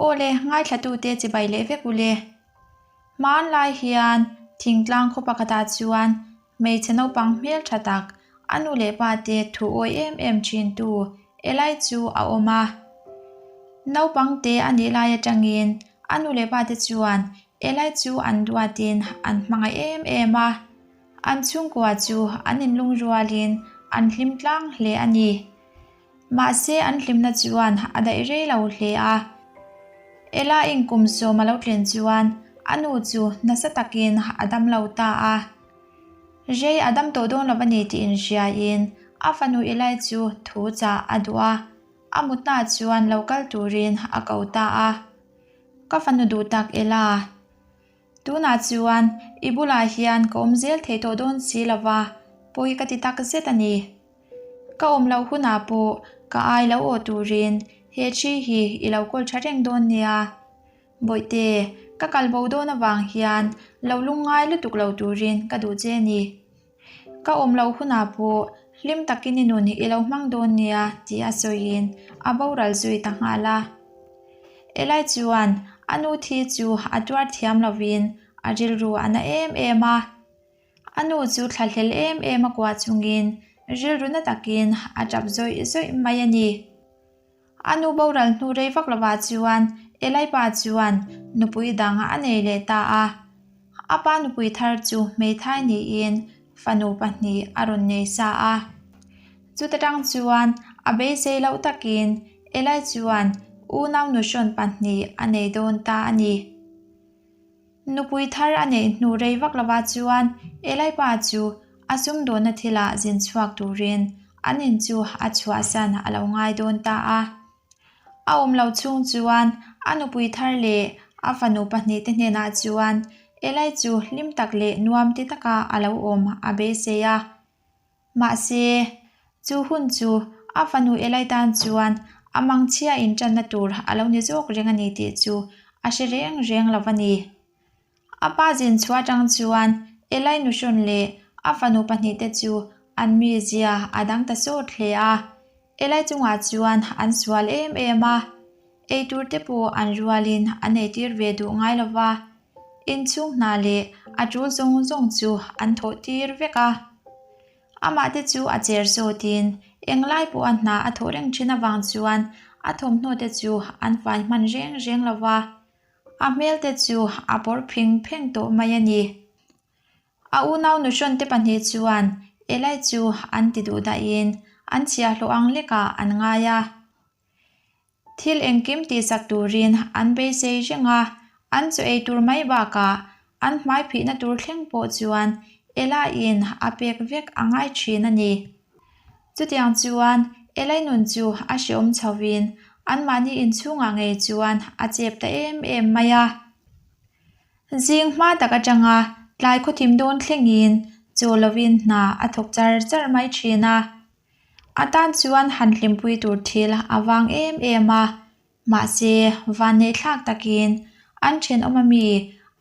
Aw le, ngaithlatute chibai leh vek u le. Hmanlai hian thingtlang khaw pakhatah chuan hmeichhe naupang hmel tha tak, a nu leh pa te thu awi em em thintu Eli chu a awm a. Naupang te a nih lai atangin a nu leh pa te chuan Eli chu an duatin an hmangaih em em a. An chhungkua chu an inlungrualin an hlim tlang hle a ni. Mahse an hlimna chuan a daih rei lo hle a. Ella inkum sawm a lo tlen chuan a nu chu nasa takin a dam lo ta a. Rei a dam tawh dawn lo a ni tih inhriaiin a fanu Eli chu thu chah a duh a, a mutna chuan lo kal turin a ko ta a. Ka fanu duh tak Ella. Tunah chuan i bulah hian ka awm zel thei tawh dawn si lo va, pawi ka ti tak zet a ni. Ka awm loh hunah pawh ka ai lo aw turin he thi hi i lo kawl tha reng dawn nia. Bawihte, ka kal bo dawn avang hian lo lungngai lutuk lo turin ka duh che a ni. Ka awm loh hunah pawh hlim takin i nun i lo hmang dawn nia tih a sawiin a boral zui ta nghal a. Eli chuan a nu thi chu a tuar thiam lovin a rilru a na em em a. A nu chu thlahlel em em a kuah chungin rilru na takin a tap zawih zawih mai a ni. A nu boral hnu rei vak lovah chuan Eli pa chuan nupui dang a nei leh ta a. A pa nupui thar chu hmeithai niin fanu pahnih a rawn nei sa a. Chuta tang chuan a beisei loh takin Eli chuan unau nuhrawn pahnih a nei dawn ta a ni. Nupui thar a neih hnu rei vak lovah chuan Eli pa chu a sumdawnna thilah zin chhuak turin an in chu a chhuahsan a lo ngai dawn ta a. A awm loh chhung chuan a nupui thar leh a fanu pahnihte hnenah chuan Eli chu hlim tak leh nuam ti taka a lo awm a beisei a. Mahse, chu hun chu a fanu Eli tan chuan a mangchhia inṭanna tur a lo ni zawk reng a ni tih chu a hre reng reng lo a ni. A pa zin chhuah aṭang chuan Eli nuhrawn leh a fanu pahnihte chu an mizia a dang ta sawt hle a. Eli chungah chuan an sual em em a, eitur te pawh an rualin an eitir ve duh ngai lo va. Inchhung hna leh a tul zawng zawng chu an thawh tir vek a. Amah te chu a cher zawtin englai pawh a hna a thawh reng thin avang chuan a thawmhnaw te chu an fai hman reng reng lo va, a hmel te chu a pawr phing pheng tawh mai a ni. A unau nuhrawn te pahnih chuan Eli chu an ti duh dahin an chhiahhlawh ang lekah an ngai a. Thil engkim tihsak turin an beisei reng a, an chaw ei tur mai bakah an hmai phihna tur thleng pawh chuan Ella-in a pek vek a ngai thin a ni. Chutiang chuan Ella-i nun chu a hreawm chhovin anmahni inchhungah ngei chuan a chep ta em em mai a. Zing hma tak atanga tlai khawthim dawn thlengin chaw lovin hna a thawk char char mai thin a. A tan chuan han hlimpui tur thil a vang em em a, mahse vanneih thlak takin an thenawm ami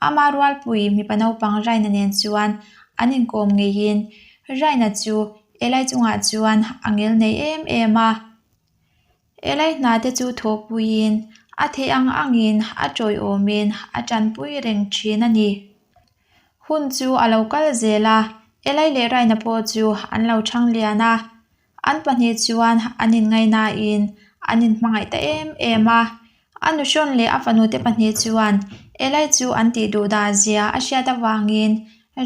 ama rualpui mipa naupang Raina nen chuan an inkawm ngeiin Raina chu Eli chungah chuan a ngel nei em em a. Eli hna te chu thawhpuiin a theih ang angin a tawiawmin a tanpui reng thin a ni. Hun chu a lo kal zel a, Eli leh Raina pawh chu an lo chhang lian a. An pahnih chuan an inngaihnain an inhmangaih ta em em a. A nuhrawn leh a fanute pahnih chuan Eli chu an tih duh dah zia a hriat avangin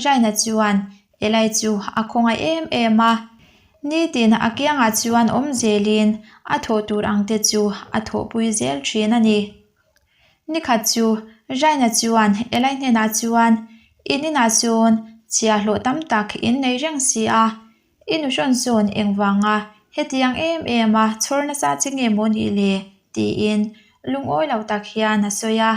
Raina chuan Eli chu a khawngaih em em a. Nitin a kiangah chuan awm zelin a thawh tur ang te chu a thawhpui zel thin a ni. Nikhat chu Raina chuan Eli hnenah chuan, In inah sawn chhiahhlawh tam tak in nei reng si a, i nuhrawn sawn engvanga hetiang em em a chhawr nasa che nge maw nih le? tiin lungawi lo tak hian a sawi a.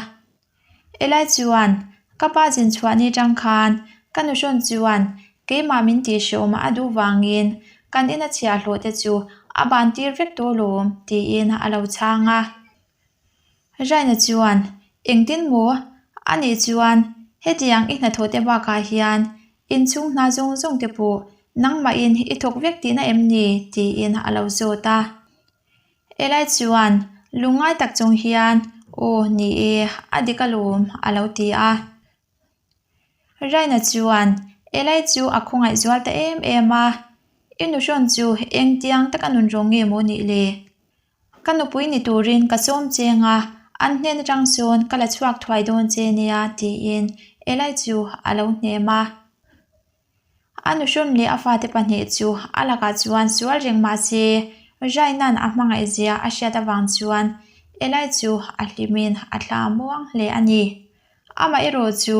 Eli chuan, Ka pa zin chhuah ni tang khan ka nuhrawn chuan keimah min tihhrehawm a duh vangin kan ina chhiahhlawh te chu a ban tir vek tawh lawm, tiin a lo chhang a. Raina chuan, Engtin maw? Anih chuan, hetiang i hnathawh te bakah hian inchhung hna zawng zawng te pawh nangmahin i thawk vek tihna em ni? tiin a lo zawt a. Eli chuan lungngai tak chung hian. Aw, ni e, a dik alawm, a lo ti a. Raina chuan Elai chu a khawngaih zual ta em em a, I nuhrawn chu engtiang taka nun rawng nge maw nih le? Ka nupui ni turin ka sawm cheng a, an hnen atang sawn ka la chhuak thuai dawn che nia, tiin Elai chu a lo hnem a. A nuhrawn leh a fate pahnih chu a lakah chuan sual reng mah se, Raina'n a hmangaih zia a hriat avang chuan Elai chu a hlimin a thla muang hle a ni. Amah erawh chu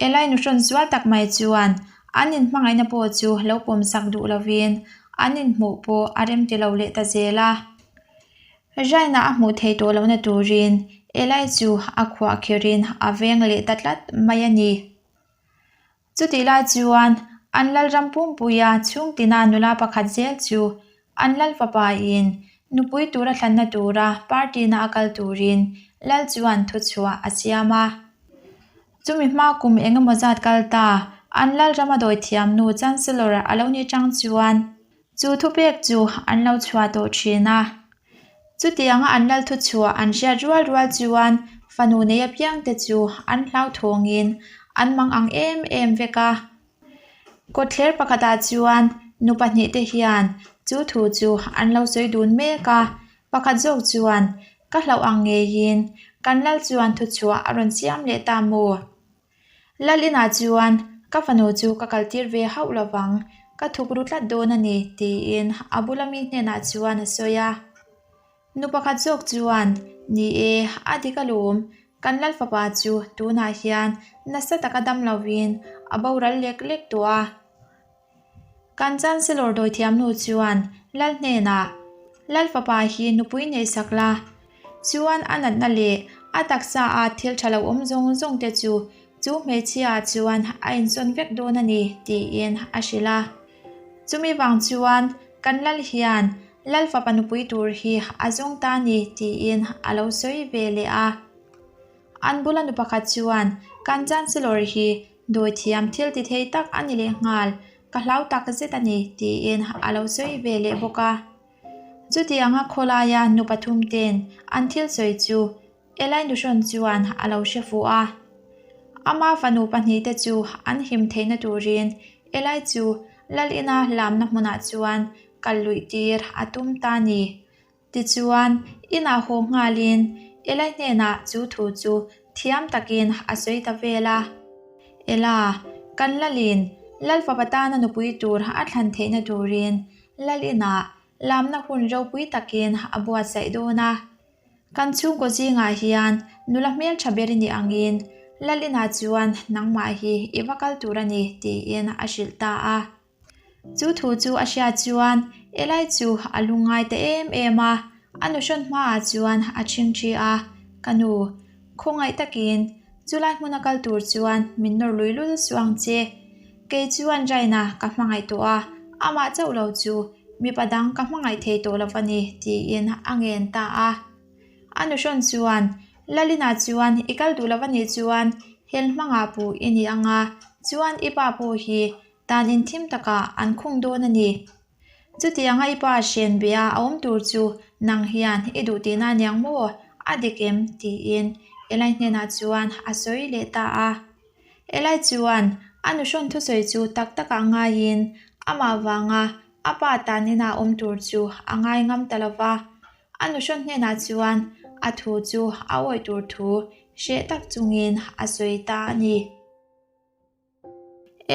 Elai nuhrawn zual tak mai chuan an inhmangaihna pawh chu lo pawmsak duh lovin an inhmuh pawh a remti lo leh ta zel a. Raina a hmuh theih tawh lohna turin Elai chu a khuah kherin a veng leh ta tlat mai a ni. Chutih lai chuan an Lalram pumpuia chhungtina nula pakhat zel chu an Lal fapain nupui tura thlanna tura party-na a kal turin Lal chuan thuchhuah a siam a. Chumi hma kum eng emaw zat kal ta an Lalrama dawithiamnu Chancellor a lo ni chang chuan Chu thupek chu an lo chhuah tawh thin a. Chutianga an lal thuchhuah an hriat rual rual chuan fanu nei apiangte chu an hlauthawngin an mang ang em em vek a. Kawtthler pakhatah chuan nu pahnihte hian chu thu chu an lo sawi dun mek a. Pakhat zawk chuan, Ka hlauh ang ngeiin kan lal chuan thuchhuah a rawn siam leh ta maw? Lal inah chuan ka fanu chu ka kaltir ve hauh lovang, ka thuk ru tlat dawn a ni, tiin a bula mi hnenah chuan a sawi a. Nu pakhat zawk chuan, Ni e, a dik alawm, kan Lal fapa chu tunah hian nasa taka dam lovin a boral lek lek tawh a. Kan Chancellor dawithiamnu chuan Lal hnenah, Lal fapa hi nupui neihsak la, chuan a natna leh a taksa a thil tha lo awm zawng zawng te chu chu hmeichhia ah chuan a insawn vek dawn a ni, tiin a hrilh a. Chumi vang chuan kan Lal hian Lal fapa nupui tur hi a zawng ta a ni, tiin a lo sawi ve leh a. An bula nu pakhat chuan kan Chancellor hi Dawithiam thil ti thei tak a ni leh nghal, ka hlau tak zet a ni, tiin a lo sawi ve leh bawk a. Chutianga khawlaia nu pathum ten an thil sawi chu Elai nuhrawn chuan a lo hre fuh a. Ama fanu pahnihte chu an him theihna turin Elai chu Lal ina lamna hmunah chuan kal luih tir a tum ta ni. Tichuan, inah haw nghalin Eli hnenah chu thu chu thiam takin a sawi ta vel a. Ela, kan Lalin Lal fapa tana nupui tur a thlan theihna turin Lal inah lamna hun ropui takin a buatsaih dawn a. Kan chhungkaw zingah hian nula hmeltha ber i nih angin Lal inah chuan nangmah hi i va kal tur a ni, tiin a hrilh ta a. Chu thu chu a hriat chuan Eli chu a lungngai ta em em a, a nuhrawn hmaah chuan a chhingthi a, Ka nu, khawngaih takin chulai hmuna kal tur chuan min nawr lui lul suh ang che. Kei chuan Raina ka hmangaih tawh a, amah chauh lo chu mipa dang ka hmangaih thei tawh lo a ni, tiin a ngen ta a. A nuhrawn chuan, Lalina chuan i kal duh lo a nih chuan hel hmangah puh i ni ang a, chuan i pa pawh hi Dan inthim takah an khung dawn a ni. Chutianga i pa hren bia a awm tur chu nang hian i duh tihna aniang maw? A dik em? tiin Eli hnenah chuan a sawi leh ta a. Eli chuan a nuhrawn thusawi chu tak takah ngaiin amah vanga a pa tan ina awm tur chu a ngai ngam ta lo va. A nuhrawn hnenah chuan a thu chu a awih tur thu hreh tak chungin a sawi ta a ni.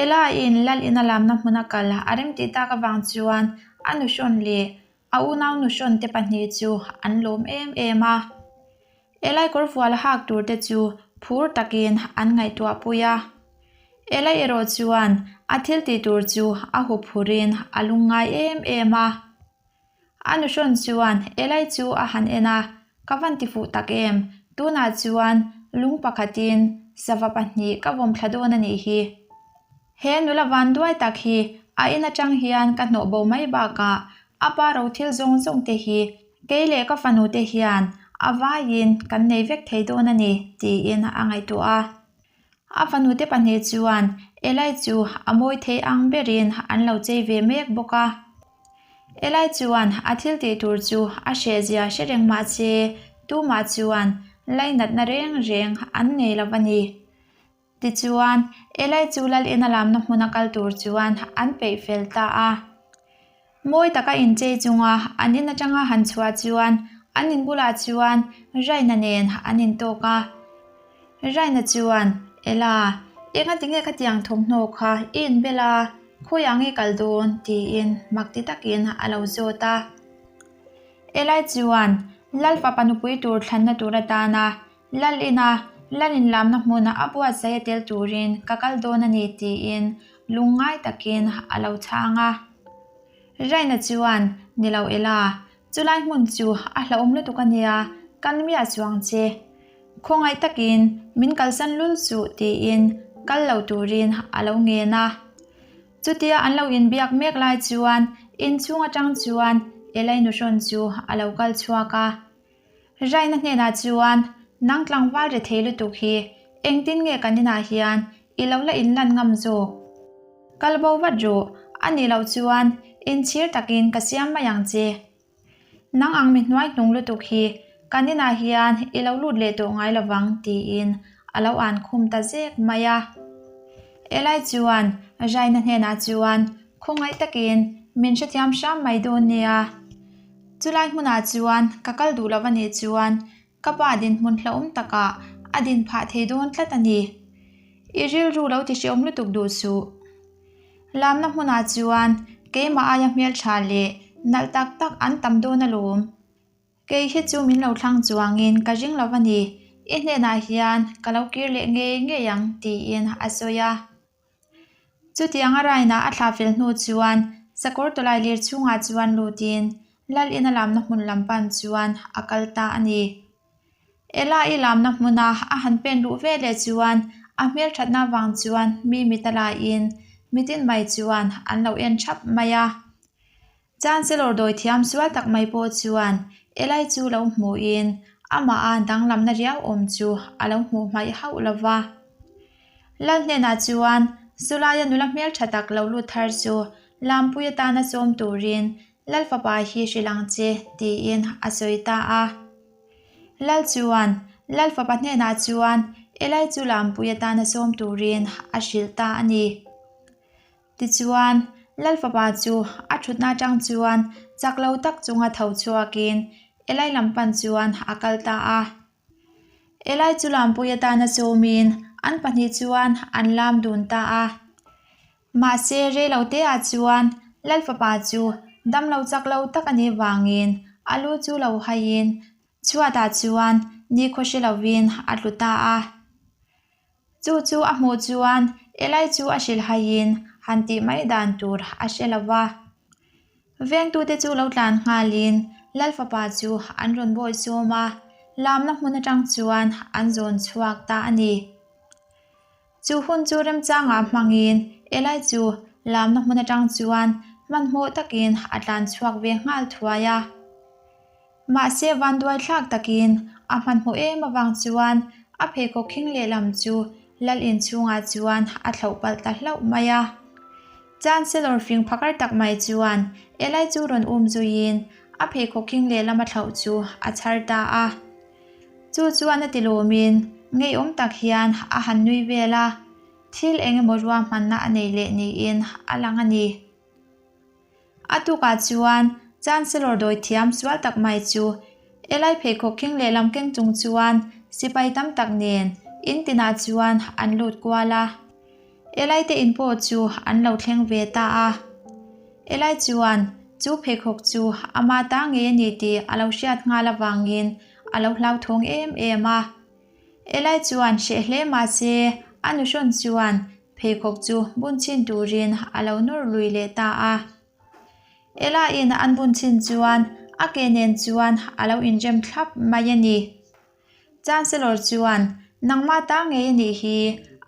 Ela-in Lal ina lamna hmuna kal a remtih tak avang chuan a nuhrawn leh a unau nuhrawn te pahnih chu an lawm em em a. Elai kawr fual hak tur te chu phur takin an ngaihtuah pui a. Elai erawh chuan a thil tih tur chu a hup phurin a lungngai em em a. A nuhrawn chuan Elai chu a han en a, Ka van ti fuh tak em? Tunah chuan lung pakhatin sava pahnih ka vawm thla dawn a nih hi. He nula van duai tak hi a in atang hian ka hnawh bo mai bakah a pa ro thil zawng zawng te hi kei leh ka fanu te hian a vaiin kan nei vek thei dawn a ni, tiin a ngaihtuah a. A fanute pahnih chuan Elai chu a mawi thei ang berin an lo chei ve mek bawk a. Elai chuan a thil tih tur chu a hreh zia hre reng mah se, tumah chuan. Lainatna reng reng an nei lo a ni. Tichuan, Eli chu lal ina lamna hmuna kal tur chuan an peih fel ta a. Mawi taka inchei chunga an in atanga han chhuah chuan an in bulah chuan Raina nen an intawk a. Raina chuan, Ela, engatinge khatiang thawmhnaw kha i inbel a, khawiah nge kal dawn? tiin mak ti takin a lo zawt a. Eli chuan, Lal fapa nupui tur thlanna tur atana Lal ina Lal inlamna hmuna a buatsaih a tel turin ka kal dawn a ni tiin lungngai takin a lo chhang a. Raina chuan, Ni lo ela, chulai hmun chu a hlauhawm lutuk a nia, kan miah chuang che. Khawngaih takin min kalsan lul suh tiin kal lo turin a lo ngen a. Chutia an lo inbiak mek lai chuan inchhung atang chuan Elai nuhrawn chu a lo kal chhuak a. Raina hnenah chuan, Nang tlangval ri thei lutuk hi engtin nge kan inah hian i lo la inlan ngam zawk? Kal bo vat rawh, a nih loh chuan inchhir takin ka siam mai ang che. Nang ang mi hnuai hnung lutuk hi kan inah hian i lo lut leh tawh ngai lovang tiin a lo an khum ta zek mai a. Eli chuan Raina hnenah chuan khawngaih takin min hrethiam hram mai dawn nia. Chulai hmunah chuan ka kal duh lo a nih chuan ka pa dinhmun hlauhawm takah a din phah thei dawn tlat a ni. I rilru lo ti hreawm lutuk duh suh. Lamna hmunah chuan keimah aia hmeltha leh nalh tak tak an tam dawn alawm. Kei hi chu min lo thlang chuangin ka ring lo a ni, i hnenah hian ka lo kir leh ngei ngei ang tiin a sawi a. Chutianga Raina a thlah fel hnu chuan sakawr tawlai lir chhungah chuan lutin Lal ina lamna hmun lam pan chuan a kal ta a ni. Ela i lamna hmuna a han pen luh ve leh chuan a hmelthatna vang chuan mi mit a laiin mitin mai chuan an lo en thap mai a. Chancellor dawithiam sual tak mai pawh chuan Eli chu lo hmuhin amaha danglamna riau awm chu a lo hmuh hmaih hauh lo va. Lal hnenah chuan Sulaia nula hmeltha tak lo lut thar chu Lampui atana sawm turin Lal fapa hi hrilh ang che tiin a sawi ta a. Lal chuan Lal fapa hnenah chuan Eli chu Lampui atana sawm turin a hrilh ta a ni. Tichuan, Lal fapa chu a thutna atang chuan chak lo tak chunga tho chhuakin Eli lam pan chuan a kal ta a. Eli chu lampui atana sawmin an pahnih chuan an lam dun ta a. Mahse, reiloteah chuan Lal fapa chu damlo chak lo tak a nih vangin a lu chu lo haiin chhuatah chuan nikhua hre lovin a tlu ta a. Chu chu a hmuh chuan Eli chu a hrilh haiin han tih mai dan tur a hre lo va. Vengtute chu lo tlan nghalin Lal fapa chu an rawn bawi sawm a, lamna hmun atang chuan an zawn chhuak ta a ni. Chu hun chu remchangah hmangin Eli chu lamna hmun atang chuan hmanhmawh takin a tlan chhuak ve nghal thuai a. Mahse vanduai thlak takin a hmanhmawh em avang chuan a pheikhawk khing lehlam chu lal inchhungah chuan a thlauh palh ta hlauh mai a. Chancellor fing phakar tak mai chuan Eli chu rawn um zuiin a pheikhawk khing lehlam a thlauh chu a chhar ta a. Chu chuan a ti lawmin ngeiawm tak hian a han nui vel a, thil eng emaw ruahmanna a nei leh niin a lang a ni. A tukah chuan Chancellor dawithiam sual tak mai chu Eli pheikhawk khing lehlam keng chung chuan sipai tam tak nen in tinah chuan an lut kual a. Eli te in pawh chu an lo thleng ve ta a. Eli chuan chu pheikhawk chu ama ta ngei a ni tih a lo hriat nghal avangin a lo hlauthawng em em a. Eli chuan hreh hle mahse a nuhrawn chuan Pheikhawk chu bun chhin turin a lo nawr lui leh ta a. Ela-in an bun chhin chuan a ke nen chuan a lo inrem thlap mai a ni. Chancellor chuan, Nangmah ta ngei a nih hi,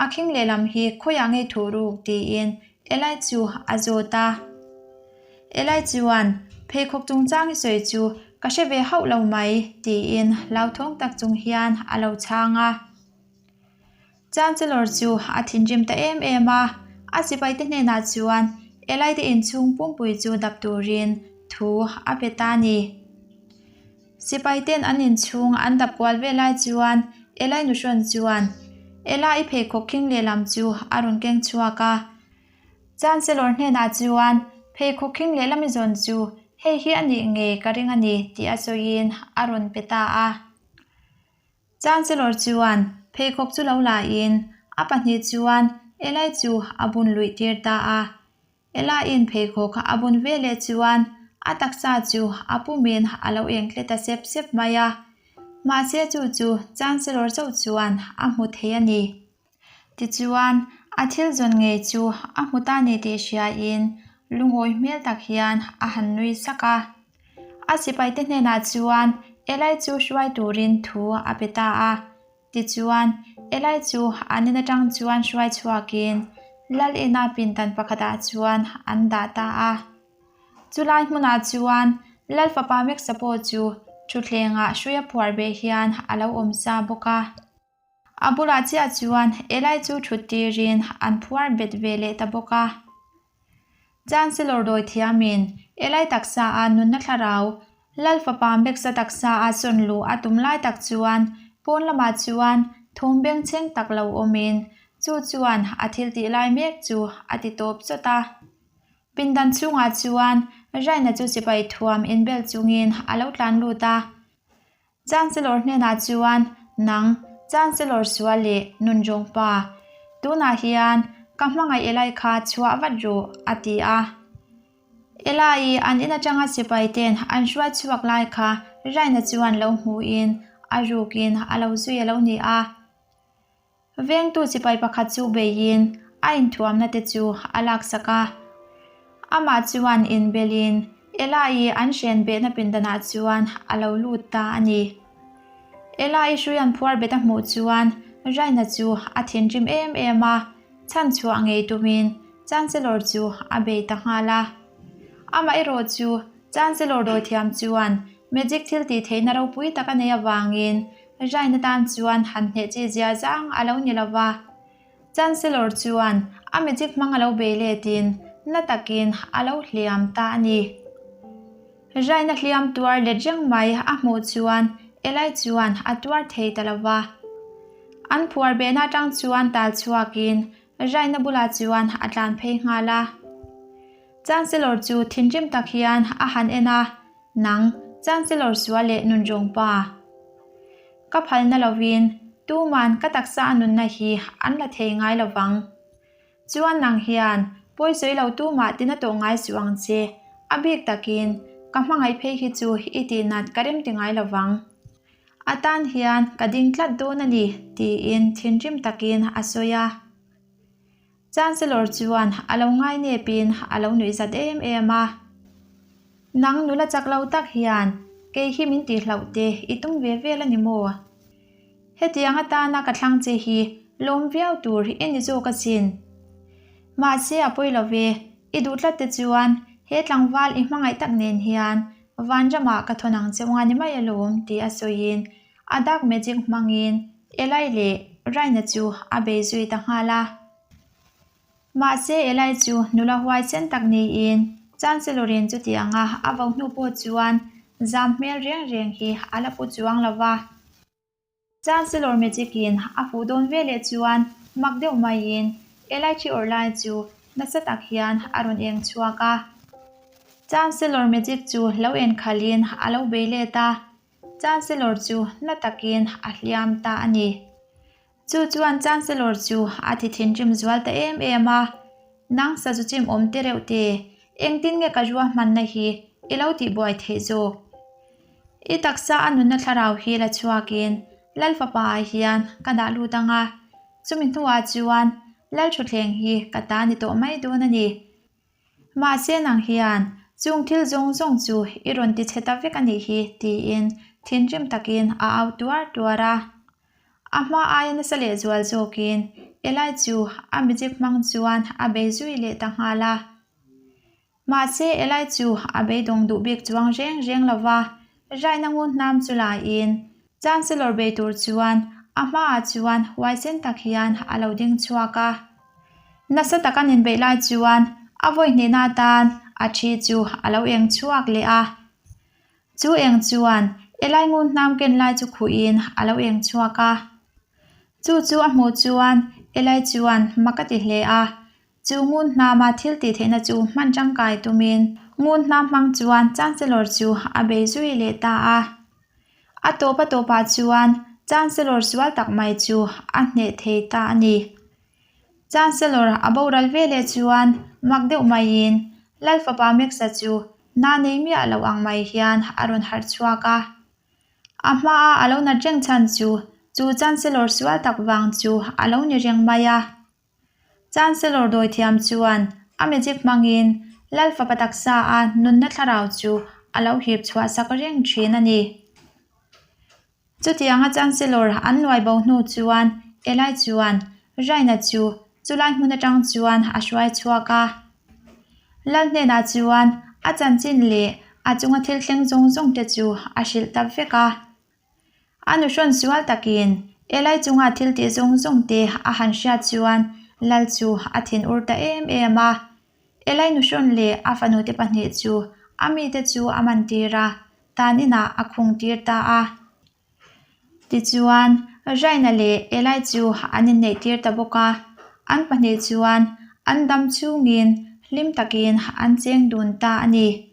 a khing lehlam hi khawiah ngei thuh ruk tiin Eli chu a zawt a. Eli chuan, Pheikhawk chungchang i sawi chu ka hre ve hauh lo mai tiin hlauthawng tak chung hian a lo chhang a. Chancellor chu a thinrim ta em em a, a sipaite hnenah chuan Eli te inchhung pumpui chu dap turin thu a pe ta a ni. Sipai ten an inchhung an dap kual vel lai chuan Eli nuhrawn chuan Ela i pheikhawk khing lehlam chu a rawn keng chhuak a. Chancellor hnenah chuan pheikhawk khing lehlam i zawn chu hei hi a nih ngei ka ring a ni tih a sawiin a rawn pe ta a. Chancellor chuan pheikhawk chu lo la in a pahnih chuan Eli chu a bun luih tir ta a. Elain pheikhawk a bun ve leh chuan a taksa chu a pumin a lo eng tle ta sep sep mai a. Mahse chu chu Chancellor chauh chuan a hmu thei a ni. Tichuan, a thil zawn ngei chu a hmu ta ni tih hriain lungawi hmel tak hian a han nui sak a. A sipaite hnenah chuan Eli chu hruai turin thu a pe ta a. Tichuan, Eli chu an in atang chuan hruai chhuakin Lal ina pindan pakhatah chuan an dah ta a. Chulai hmunah chuan Lal fapa Meksa pawh chu thutthlengah hruia phuar beh hian a lo awm sa bawk a. A bulah chiah chuan Eli chu thut tirin an phuar bet ve leh ta bawk a. Chancellor dawi thiamin Eli taksa a nunna thlarau Lal fapa Meksa taksa a sawn luh a tum lai tak chuan pawn lamah chuan thawm bengchheng tak lo awmin chu chuan a thil tih lai mek chu a ti tawp chawt a. Pindan chhungah chuan Raina chu sipai thuam inbel chungin a lo tlan lut a. Chancellor hnenah chuan, Nang, Chancellor sual leh nunrawng pa, tunah hian ka hmangaih Eli kha chhuah vat rawh, a ti a. Eli an in atanga sipai ten an hruai chhuak lai kha Raina chuan lo hmuhin a rukin a lo zui a lo ni a. Vengtu sipai pakhat chu beiin a inthuamna te chu a laksak a. Amah chuan inbelin Ela-i an hren behna pindanah chuan a lo lut ta a ni. Ela-i hrui an phuar bet a hmuh chuan Raina chu a thinrim em em a, chhanchhuah ngei tumin Chancellor chu a bei ta nghal a. Amaherawh chu Chancellor dawithiam chuan magic thil tih theihna ropui tak a nei avangin Raina tan chuan han hneh chi zia zang a lo ni lo va. Chancellor chuan a magic hmang a lo bei letin na takin a lo hliam ta a ni. Raina hliam tuar let reng mai a hmuh chuan Eli chuan a tuar thei ta lo va. An phuar behna atang chuan tal chhuakin Raina bulah chuan a tlan phei nghal a. Chancellor chu thinrim tak hian a han en a, Nang, Chancellor sual leh nunrawng pa. Ka phalna lovin tuman ka taksa a nunna hi an la thei ngai lovang. Chuan nang hian pawisawi lo tumah tina tawh ngai suh ang che, a bik takin ka hmangaih phei hi chu i tihnat ka rem ti ngai lovang. A tan hian ka ding tlat dawn a ni, tiin thinrim takin a sawi a. Chancellor chuan a lo ngai nepin a lo nuih zat em em a. Nang nula chak lo tak hian kei hi min tihhlauh te i tum ve vel a ni maw? Hetiang atana ka thlang che hi lawm viau tur i ni zawk asin. Mahse a pawi lo ve, i duh tlat te chuan he tlangval i hmangaih tak nen hian vanramah ka thawn ang che unga ni mai alawm tih a sawiin A dark magic hmangin Eli leh Raina chu a bei zui ta nghal a. Mahse Eli chu nula huaisen tak niin Chancellor-in chutianga a vo hnu pawh chuan zam hmel reng reng hi a la pu chuang lo va. Chancellor magic-in a fuh dawn veleh chuan mak deuh maiin Eli thi awrh lai chu nasa tak hian a rawn eng chhuak a. Chancellor magic chu lo en khalhin a lo bei let a. Chancellor chu na takin a hliam ta a ni. Chu chuan Chancellor chu a ti thinrim zual ta em em a, Nang sazu chim awm te reuh te, engtin nge ka ruahmanna hi i lo tihbuai theih zawk? I taksa a nunna thlarau hi la chhuakin Lal fapa ah hian ka dah lut ang a, chumi hnuah chuan Lal thutthleng hi ka ta ni tawh mai dawn a ni. Mahse nang hian chung thil zawng zawng chu i rawn ti chhe ta vek a nih hi tiin thinrim takin a au tuar tuar a. A hma aia nasa leh zual zawkin Eli chu a magic hmang chuan a bei zui leh ta nghal a. Mahse Eli chu a beidawng duh bik chuang reng reng lo va, Raina ngun hnam chu laiin Chancellor bei tur chuan a hmaah chuan huaisen tak hian a lo ding chhuak a. Nasa taka nin beih lai chuan a vawi hnehna atan a thi chu a lo eng chhuak leh a. Chu eng chuan Eli ngun hnam ken lai chu khuhin a lo eng chhuak a. Chu chu a hmuh chuan Eli chuan mak a ti hle a. Chu ngun hnama thil tih theihna chu hman tangkai tumin ngun hnam hmang chuan Chancellor chu a bei zui leh ta a. A tawp a tawpah chuan Chancellor sual tak mai chu a hneh thei ta a ni. Chancellor a boral ve leh chuan mak deuh maiin Lal fapa Max-a chu na nei miah lo ang mai hian a rawn harh chhuak a. A hmaa a lo nat reng chhan chu chu Chancellor sual tak vang chu a lo ni reng mai a. Chancellor dawithiam chuan a magic hmangin Lal fapa taksa a nunna thlarau chu a lo hip chhuah sak reng thin a ni. Chutianga Chancellor an nuai bo hnu chuan Eli chuan Raina chu chulai hmun atang chuan a hruai chhuak a. Lal hnenah chuan a chanchin leh a chunga thil thleng zawng zawng te chu a hrilh ta vek a. A nuhrawn sual takin Eli chunga thil tih zawng zawng te a han hriat chuan Lal chu a thin ur ta em em a. Eli nuhrawn leh a fanute pahnih chu a mite chu a man tir a, tan inah a khung tir ta a. Tichuan, Raina leh Eli chu an inneih tir ta bawk a, an pahnih chuan an dam chhungin hlim takin an cheng dun ta a ni.